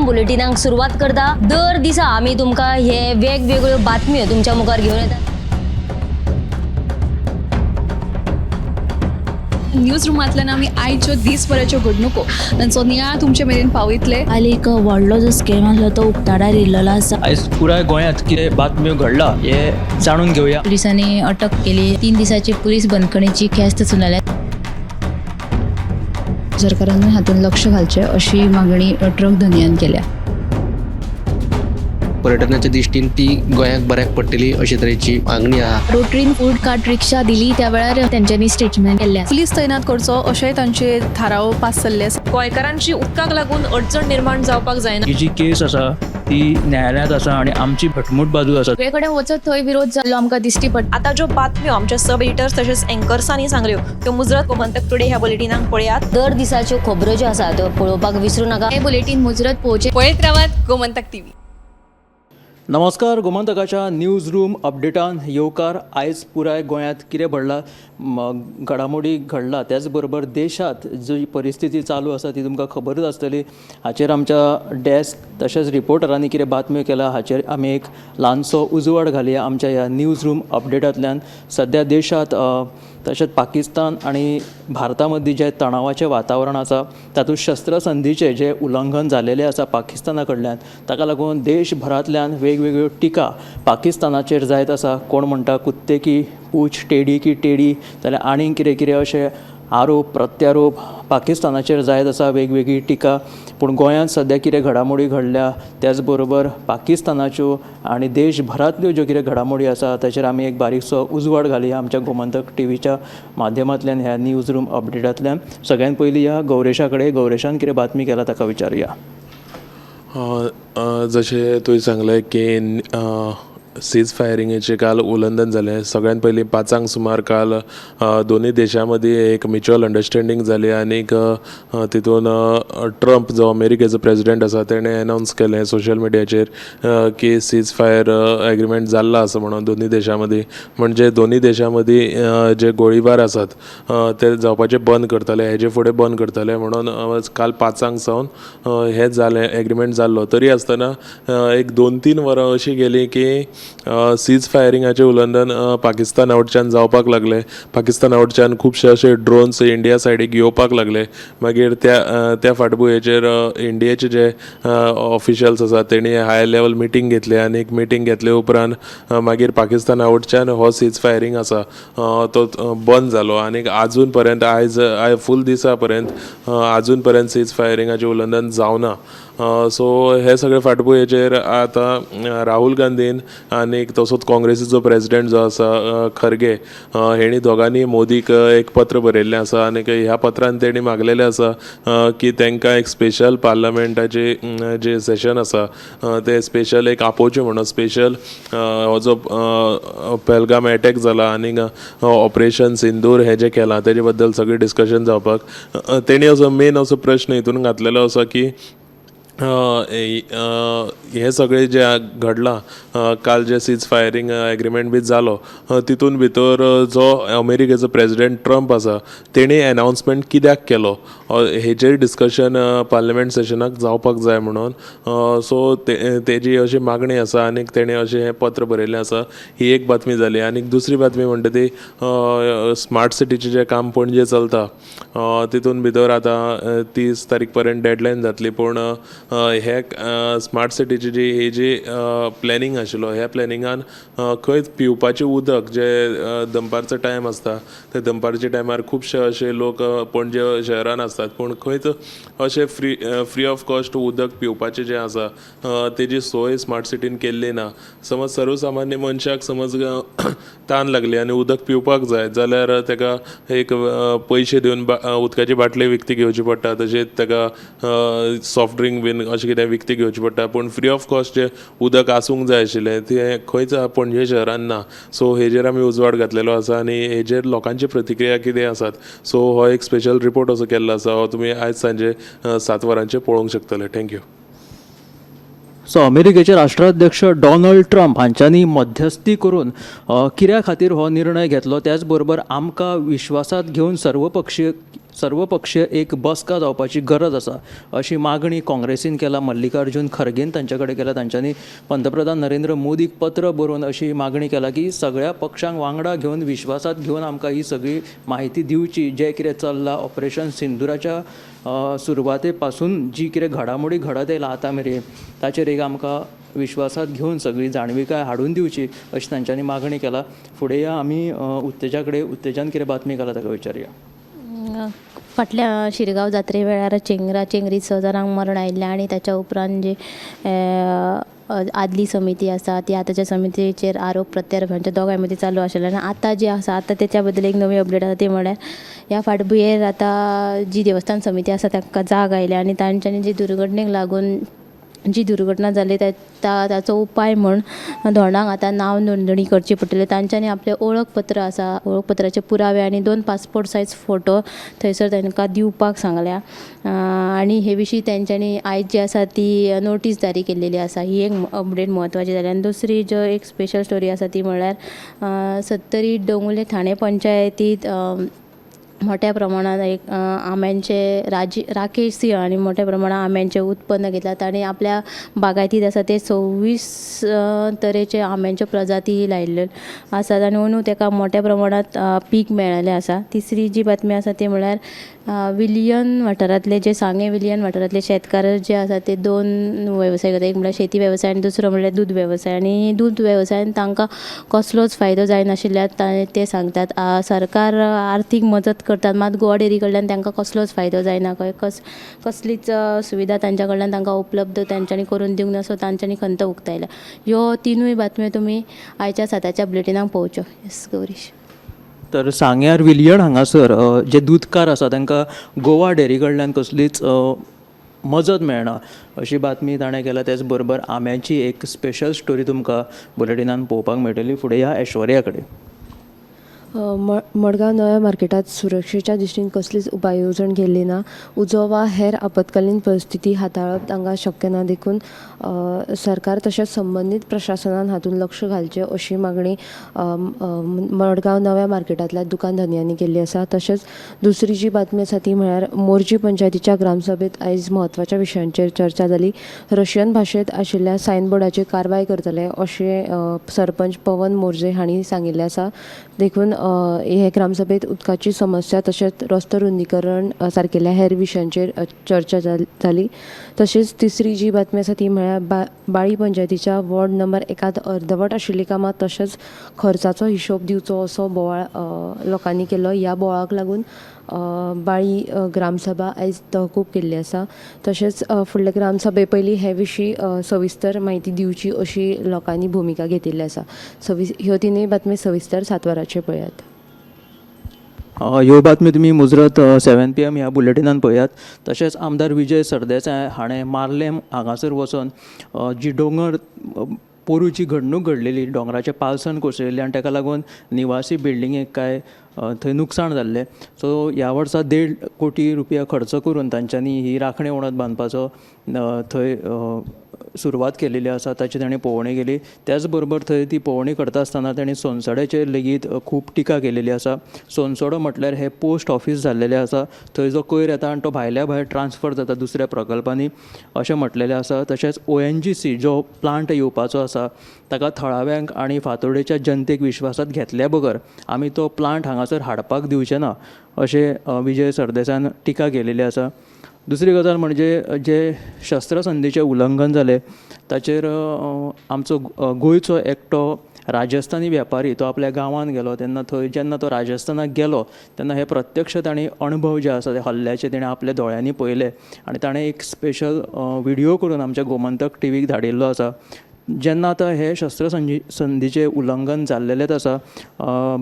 Room बुलेटिनाक सुरवात करता. दर दिसा आमी तुमकां हे वेगवेगळ्यो बातम्यो तुमच्या मुखार घेवन येता. न्यूज रुमांतल्यान आमी आयच्यो दीसभराच्यो घडणुको तांचो नियाळ तुमचे मेरेन पावयतले. काल एक व्हडलो जो स्कॅम आसलो तो उक्ताडार येयल्लो आसा. आयज पुराय गोंयांत कितें बातम्यो घडला हें जाणून घेवया. पुलिसांनी अटक केली. 3 दिसाची पुलीस बंदखणीची ख्यास्त सुनायल्या. सरकारान हातूंत लक्ष घालचें अशी मागणी ट्रक धनयान केल्या. पर्यटनाच्या दृश्टीन ती गोंयाक बऱ्याक पडटली अशे तरेची मागणी आहा. रोटरीन फूड कार्ट रिक्षा दिली त्या वेळार तेंच्यांनी स्टेटमेंट केल्लें आसा. पुलीस तैनात करचो अशेंय तांचे थाराव पास जाल्ले आसा. गोंयकारांची उदकाक लागून अडचण निर्माण जावपाक जायना. ही जी केस आसा ती न्यायालयांत आसा आनी आमची घटमूट बाजू आसा. सगळे कडेन वचत थंय विरोध जाल्लो आमकां दिश्टी पडटा. आतां ज्यो बातम्यो आमच्या सब एडिटर्स तशेंच एंकर्सांनी सांगल्यो त्यो मुजरत गोमंतक टुडे ह्या बुलेटिनाक पळयात. दर दिसाच्यो खबरो ज्यो आसा त्यो पळोवपाक विसरूं नाका. हें बुलेटीन मुजरत पळोवचें. पळयत रावात गोमंतक टीव्ही. नमस्कार, गोमंतकाच्या न्यूज रूम अपडेटान येवकार. आयज पुराय गोंयांत कितें घडलां, घडामोडी घडला, त्याच बरोबर देशांत जी परिस्थिती चालू आसा ती तुमकां खबरूच आसतली. हाचेर आमच्या डेस्क तशेंच रिपोर्टरांनी कितें बातम्यो केला हाचेर आमी एक ल्हानसो उजवाड घालया आमच्या ह्या न्यूज रूम अपडेटांतल्यान. सद्या देशांत तशेंच पाकिस्तान आनी भारता मदीं जें तणावाचें वातावरण आसा तातूंत शस्त्रसंधीचें जें उल्लंघन जालेलें आसा पाकिस्ताना कडल्यान, ताका लागून देशभरांतल्यान वेगवेगळ्यो टिका पाकिस्तानाचेर जायत आसा. कोण म्हणटा कुत्ते की पूछ टेडी की टेडी, जाल्यार आनीक कितें कितें अशें आरोप प्रत्यारोप पाकिस्तानाचेर जायत आसा, वेगवेगळी टिका. पूण गोंयांत सद्या कितें घडामोडी घडल्या त्याच बरोबर पाकिस्तानाच्यो आनी देशभरांतल्यो ज्यो कितें घडामोडी आसा ताचेर आमी एक बारीकसो उजवाड घालया आमच्या गोमंतक टीव्हीच्या माध्यमांतल्यान ह्या न्यूज रूम अपडेटांतल्यान. सगळ्यांत पयलीं ह्या गौरेशा कडेन, गौरेशान कितें बातमी केला ताका विचारुया. जशें तुवें सांगलें की सीज फायरिंगेचें काल उल्लंघन जालें. सगळ्यान पयलीं 5 सुमार काल दोनूय देशां मदीं एक म्युच्युअल अंडरस्टँडींग जाली आनीक तितून ट्रम्प जो अमेरिकेचो प्रेजिडेंट आसा तेणें एनावन्स केलें सोशल मिडियाचेर की सीज फायर एग्रीमेंट जाल्लो आसा म्हणून दोनूय देशां मदीं. म्हणजे दोनूय देशां मदीं जे गोळीबार आसात ते जावपाचे बंद करतले, हेजे फुडें बंद करतले म्हणून काल 5 सावन हें जालें, एग्रीमेंट जाल्लो. तरी आसतना एक 2-3 वरां अशीं गेलीं की सीज फायरिंगाचें उल्लंघन पाकिस्ताना वटच्यान जावपाक लागलें. पाकिस्ताना वटच्यान खुबशे अशे ड्रोन्स इंडिया सायडीक येवपाक लागले. मागीर त्या फाटभुंयेचेर इंडियेचे जे ऑफिशियल्स आसात तेणी हाय लेवल मिटींग घेतली आनी एक मिटींग घेतले उपरांत मागीर पाकिस्ताना वटच्यान हो सीज फायरींग आसा तो बंद जालो. आनी आजून पर्यंत आयज फूल दिसा पर्यंत आजून पर्यंत सीज फायरिंगाचें उल्लंघन जावना. सो हे सगळे फाटभुंयेचेर आतां राहुल गांधीन आनी तसोच काँग्रेसीचो प्रेजिडेंट जो आसा खरगे हेणी दोगांनी मोदीक एक पत्र बरयल्लें आसा आनी ह्या पत्रान तेणी मागलेलें आसा की तांकां एक स्पेशल पार्लमेंटाचे जे सेशन आसा ते स्पेशल एक आपोवचें म्हणून. स्पेशल हो जो पहलगाम एटॅक जाला आनी ऑपरेशन सिंदूर हें जें केलां तेजे बद्दल सगळें डिस्कशन जावपाक तेणी असो मेन असो प्रश्न हितून घातलेलो आसा की हें सगळें जें घडलां काल जें सीज फायरींग एग्रीमेंट बी जालो तितून भितर जो अमेरिकेचो प्रेजिडेंट ट्रम्प आसा तेणी एनावन्समेंट कित्याक केलो हेजेर डिस्कशन पार्लमेंट सेशनाक जावपाक जाय म्हणून. सो तेजी अशी मागणी आसा आनी तेणें अशें हें पत्र बरयल्लें आसा. ही एक बातमी जाली. आनी दुसरी बातमी म्हणटा ती स्मार्ट सिटीचें जें काम पणजे चलता तितून भितर आतां 30 तारीख पर्यंत डेडलायन जातली. पूण हे स्मार्ट सिटीची जी ही जी प्लॅनिंग आशिल्लो ह्या प्लॅनिंगान खंयच पिवपाचें उदक जे दनपारचो टायम आसता ते दनपारच्या टायमार खुबशे अशे लोक पणजे शहरान आसतात पूण खंयच अशें फ्री ऑफ कॉस्ट उदक पिवपाचें जें आसा तेजी सोय स्मार्ट सिटीन केल्ली ना. समज सर्वसामान्य मनशाक समज तान लागली आनी उदक पिवपाक जाय जाल्यार ताका एक पयशे दिवन उदकाची बाटली विकती घेवची पडटा, तशेंच ताका सॉफ्ट ड्रिंक बीन अशें कितें विकती घेवची पडटा. पूण फ्री ऑफ कॉस्ट जें उदक आसूंक जाय आशिल्लें तें खंयच पणजे शहरान ना. सो हेजेर आमी उजवाड घातलेलो आसा आनी हेजेर लोकांची प्रतिक्रिया कितें आसात सो हो एक स्पेशल रिपोर्ट असो केल्लो आसा, हो तुमी आयज सांजे 7 वरांचेर पळोवंक शकतले. Thank you. सो अमेरिकेचे राष्ट्राध्यक्ष डोनाल्ड ट्रम्प हांच्यांनी मध्यस्थी करून कित्या खातीर हो निर्णय घेतलो, त्याच बरोबर आमकां विश्वासात घेवन सर्वपक्षीय सर्वपक्षीय एक बसका जावपाची गरज आसा अशी मागणी काँग्रेसीन केला. मल्लिकार्जुन खरगेन तांचे कडेन केला. तांच्यांनी पंतप्रधान नरेंद्र मोदीक पत्र बरोवन अशी मागणी केला की सगळ्या पक्षांक वांगडा घेवन विश्वासात घेवन आमकां ही सगळी म्हायती दिवची, जें कितें चल्लां ऑपरेशन सिंदुराच्या सुरवाते पासून जी कितें घडामोडी घडत येयला आतां मेरेन ताचेर एक आमकां विश्वासात घेवन सगळी जाणविकाय हाडून दिवची अशी तांच्यांनी मागणी केला. फुडें या आमी उत्तेजा कडेन, उत्तेजान कितें बातमी केला ताका विचारया. फाटल्या शिरगांव जात्रे वेळार चेंगरा चेंगरी 6 जाणांक मरण आयिल्लें आनी ताच्या उपरांत जी आदली समिती आसा ती आतांच्या समितीचेर आरोप प्रत्यारोप हांच्या दोगांय मदीं चालू आशिल्ले आनी आतां जी आसा आतां तेच्या बद्दल एक नवी अपडेट आसा ती म्हळ्यार ह्या फाटभुंयेर आतां जी देवस्थान समिती आसा तांकां जाग आयल्या आनी तांच्यांनी जी दुर्घटनेक लागून जी दुर्घटना जाली ताचो उपाय म्हूण धोंडांक आतां नांव नोंदणी करची पडटली. तांच्यांनी आपलें ओळखपत्र आसा, ओळखपत्राचे पुरावे आनी 2 पासपोर्ट सायज फोटो थंयसर तांकां दिवपाक सांगल्या आनी हे विशीं तांच्यांनी आयज जी आसा ती नोटीस जारी केल्लेली आसा. ही एक अपडेट म्हत्वाची जाली. आनी दुसरी जो एक स्पेशल स्टोरी आसा ती म्हळ्यार सत्तरी दोंगुल्ले ठाणे पंचायतीत मोठ्या प्रमाणात एक आंब्यांचे राकेश सिंह आनी मोठ्या प्रमाणात आंब्यांचें उत्पन्न घेतलां. तांणी आपल्या बागायतींत आसा ते 26 तरेचे आंब्यांच्यो प्रजाती लायिल्ल्यो आसात आनी अंदू ताका मोठ्या प्रमाणात पीक मेळिल्लें आसा. तिसरी जी बातमी आसा ती म्हळ्यार विलियन वाठारांतले जे सांगें विलियन वाठारांतले शेतकार जे आसा ते 2 वेवसाय करता. एक म्हळ्यार शेती वेवसाय आनी दुसरो म्हळ्यार दूद वेवसाय. आनी दूद वेवसायान तांकां कसलोच फायदो जायनाशिल्ल्यान ते सांगतात सरकार आर्थीक मजत करतात मात गोवा डेअरी कडल्यान तांकां कसलोच फायदो जायना, कसलीच सुविधा तांच्या कडल्यान तांकां उपलब्ध तांच्यांनी करून दिवंक ना. सो तांच्यांनी खंत उक्तायल्या. ह्यो 3 बातम्यो तुमी आयच्या 7च्या बुलेटिनाक पळोवच्यो. येस गौरीश. तर सांग्यार विलियन हांगासर जे दूदकार आसा तांकां गोवा डेअरी कडल्यान कसलीच मजत मेळना अशी बातमी ताणें केल्या. तेच बरोबर आंब्याची एक स्पेशल स्टोरी तुमकां बुलेटिनान पळोवपाक मेळटली. फुडें ह्या ऐश्वर्या कडेन. मडगांव नव्या मार्केटांत सुरक्षेच्या दृश्टीन कसलीच उपाय येवजण केल्ली ना. उजो वा हेर आपत्कालीन परिस्थिती हाताळप तांकां शक्य ना, देखून सरकार तशेंच संबंदीत प्रशासनान हातूंत लक्ष घालचें अशी मागणी मडगांव नव्या मार्केटांतल्या दुकान धनयांनी केल्ली आसा. तशेंच दुसरी जी बातमी आसा ती म्हळ्यार मोरजी पंचायतीच्या ग्रामसभेंत आयज म्हत्वाच्या विशयांचेर चर्चा जाली. रशियन भाशेंत आशिल्ल्या सायनबोर्डाचेर कारवाय करतले अशें सरपंच पवन मोरजे हांणी सांगिल्लें आसा. देखून हे ग्रामसभेंत उदकाची समस्या तशेंच रस्तो रुंदीकरण सारकेल्या हेर विशयांचेर चर्चा जाली. तशेंच तिसरी जी बातमी आसा ती म्हळ्यार बाळी पंचायतीच्या वॉर्ड नंबर 1 अर्दवट आशिल्लीं कामां तशेंच खर्चाचो हिशोब दिवचो असो बोवाळ लोकांनी केलो. ह्या बोवाळाक लागून बाळी ग्रामसभा आयज तहकूब केल्ली आसा. तशेंच फुडले ग्रामसभे पयलीं हे विशीं सविस्तर म्हायती दिवची अशी लोकांनी भुमिका घेतिल्ली आसा. ह्यो तिनूय बातमी सविस्तर 7 वरांचेर पळयात. ह्यो बातमी तुमी मुजरत 7 PM ह्या बुलेटिनान पळयात. तशेंच आमदार विजय सरदेसाय हाणें मार्लेम हांगासर वचोन जी दोंगर पोरूची घडणूक घडलेली, दोंगराचें पालसण कोसळिल्लें आनी ताका लागून निवासी बिल्डिंगेक कांय थंय नुकसाण जाल्लें. सो ह्या वर्सा 1.5 कोटी रुपया खर्च करून तांच्यांनी ही राखणे वणत बांदपाचो थंय सुरवात केलेली आसा. ताची ताणें पळोवणी केली. त्याच बरोबर थंय ती पळोवणी करता आसतना ताणें सोनसड्याचेर लेगीत खूब टिका केलेली आसा. सोनसडो म्हटल्यार हें पोस्ट ऑफीस जाल्लेलें आसा, थंय जो कोयर येता आनी तो भायल्या भायर ट्रान्सफर जाता दुसऱ्या प्रकल्पांनी अशें म्हटलेलें आसा. तशेंच ONGC जो प्लांट येवपाचो आसा ताका थळाव्यांक आनी फातोडेच्या जनतेक विश्वासात घेतल्या बगर आमी तो प्लांट हांगासर हाडपाक दिवचे ना अशें विजय सरदेसायान टिका केलेली आसा. दुसरी गजाल म्हणजे जे शस्त्रसंधीचें उल्लंघन जालें ताचेर आमचो गोंयचो एकटो राजस्थानी व्यापारी तो आपल्या गांवांत गेलो तेन्ना थंय जेन्ना तो राजस्थानाक गेलो तेन्ना हे प्रत्यक्ष ताणें अणभव जे आसा ते हल्ल्याचे तेणें आपल्या दोळ्यांनी पळयले आनी ताणें एक स्पेशल व्हिडियो करून आमच्या गोमंतक टीव्हीक धाडिल्लो आसा. जेन्ना आतां हे शस्त्रसंधी संधीचें उल्लंघन जाल्लेलेंच आसा,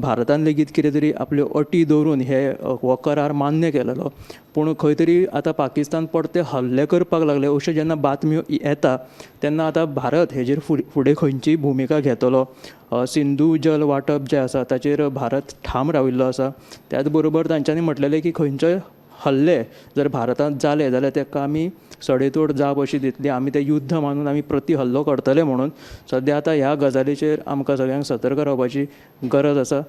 भारतान लेगीत कितें तरी आपल्यो अटी दवरून हे हो करार मान्य केलेलो, पूण खंय तरी आतां पाकिस्तान परते हल्ले करपाक लागले अश्यो जेन्ना बातम्यो येता तेन्ना आतां भारत हेजेर फुडें खंयची भुमिका घेतलो, सिंधू जल वांटप जें आसा ताचेर भारत ठाम राविल्लो आसा. त्याच बरोबर तांच्यांनी म्हटलेलें की खंयचोय हल्ले जर भारतांत जाले जाल्यार ताका आमी सडेतोड जाप अशी दितली, आमी तें युद्ध मानून आमी प्रती हल्लो करतले. म्हणून सद्या आतां ह्या गजालीचेर आमकां सगळ्यांक सतर्क रावपाची गरज आसा.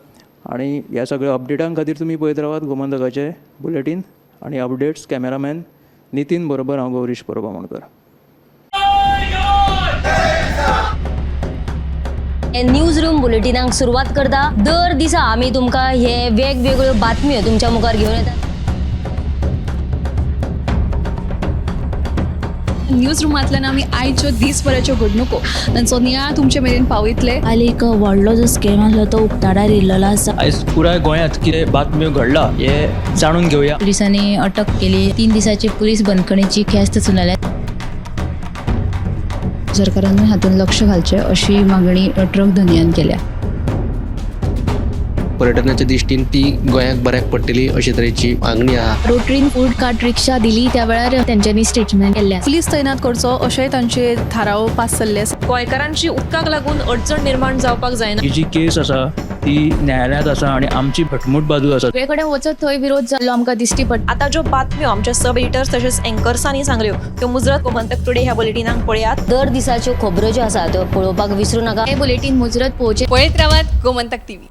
आनी ह्या सगळ्या अपडेटां खातीर तुमी पळयत रावात गोमंतकाचे बुलेटीन आनी अपडेट्स. कॅमेरामॅन नितीन बरोबर हांव गौरीश परब आमोणकर. न्यूज रूम बुलेटिनाक सुरवात करता. दर दिसा आमी तुमकां हे वेगवेगळ्यो बातम्यो तुमच्या मुखार घेवन येतात. न्यूज रुमांतल्यान आमी आयच्यो दीसभराच्यो घडणुको तांचो नियाळ तुमचे मेरेन पावयतले. काल एक व्हडलो जो स्कॅम आसलो तो उक्ताडार येयल्लो आसा. आयज पुराय गोंयांत कितें बातम्यो घडला हें जाणून घेवया. पुलिसांनी अटक केली. 3 दिसाची पुलीस बंदखणीची ख्यास्त सुनायल्या. सरकारानूय हातूंत लक्ष घालचें अशी मागणी ट्रक धनयान केल्या. पर्यटनाच्या दृश्टीन ती गोंयाक बऱ्याक पडटली अशे तरेची मागणी आहा. रोटरीन फूड कार्ट रिक्षा दिली त्या वेळार तेंच्यांनी स्टेटमेंट केल्लें आसा. पुलीस तैनात करचो अशेंय तांचे थाराव पास जाल्ले आसा. गोंयकारांची उदकाक लागून अडचण निर्माण जावपाक जायना. ही जी केस आसा ती न्यायालयांत आसा आनी आमची घटमूट बाजू आसा. सगळे कडेन वचत थंय विरोध जाल्लो आमकां दिश्टी पडटा. आतां ज्यो बातम्यो आमच्या सब एडिटर्स तशेंच एंकर्सांनी सांगल्यो त्यो मुजरत गोमंतक टुडे ह्या बुलेटिनाक पळयात. दर दिसाच्यो खबरो ज्यो आसा त्यो पळोवपाक विसरूं नाका. हे बुलेटीन मुजरत पळोवचें. पळयत रावात गोमंतक टीव्ही.